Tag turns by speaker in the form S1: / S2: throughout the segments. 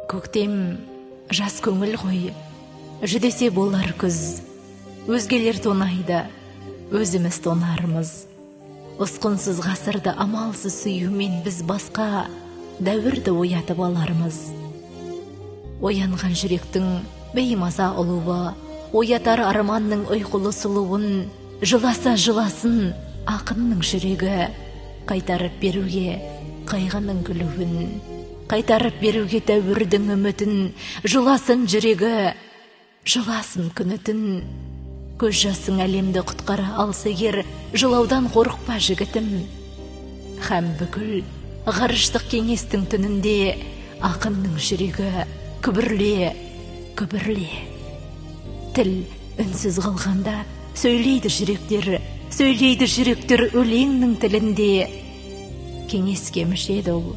S1: Көктем жас көңіл ғой, жүдесе болар күз. Өзгелер тонайды, өзіміз тонармыз. Ұсқынсыз ғасырды амалсыз сүюмен біз басқа дәуірді оятып алармыз. Оянған жүректің беймаза ұлуы, оятар арманның ұйқылы сұлуын, жыласа жыласын ақынның жүрегі, қайтарып беруге қайғының күлуін, қайтарып беруге дәуірдің үмітін, жыласын жүрегі, жыласын күні түн. Көз жасың әлемді құтқара алса егер, жылаудан қорықпа, жігітім. Һәм бүкіл ғарыштық кеңестің түнінде ақынның жүрегі күбірле, күбірле. Тіл үнсіз қалғанда сөйлейді жүректер, сөйлейді жүректер өлеңнің тілінде. Кеңеске мүше ол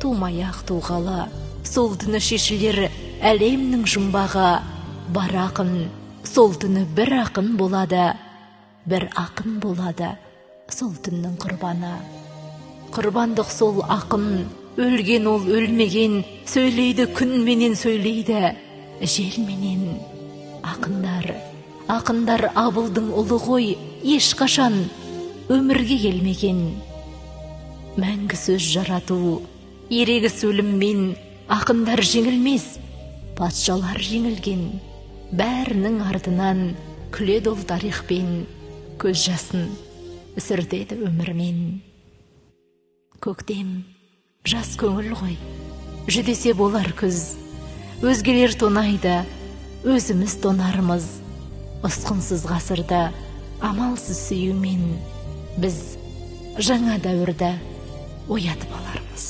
S1: тумай-ақ туғалы, сол түні шешілер әлемнің жұмбағы. Бар ақын сол түні бір ақын болады, бір ақын болады сол түннің құрбаны. Құрбандық сол ақын, өлген ол өлмеген, сөйлейді күнменен, сөйлейді желменен. Ақындар, ақындар Абылдың ұлы ғой, ешқашан өмірге келмеген. Мәңгі сөз жарату, ерегіс өліммен, ақындар жеңілмес, патшалар жеңілген. Бәрінің артынан күледі ол тарихпен, көз жасын сүртеді өмірмен. Көктем жас көңіл ғой, жүдесе болар күз. Өзгелер тонайды, өзіміз тонармыз. Ұсқынсыз ғасырды амалсыз сүюмен біз жаңа дәуірді оятып алармыз.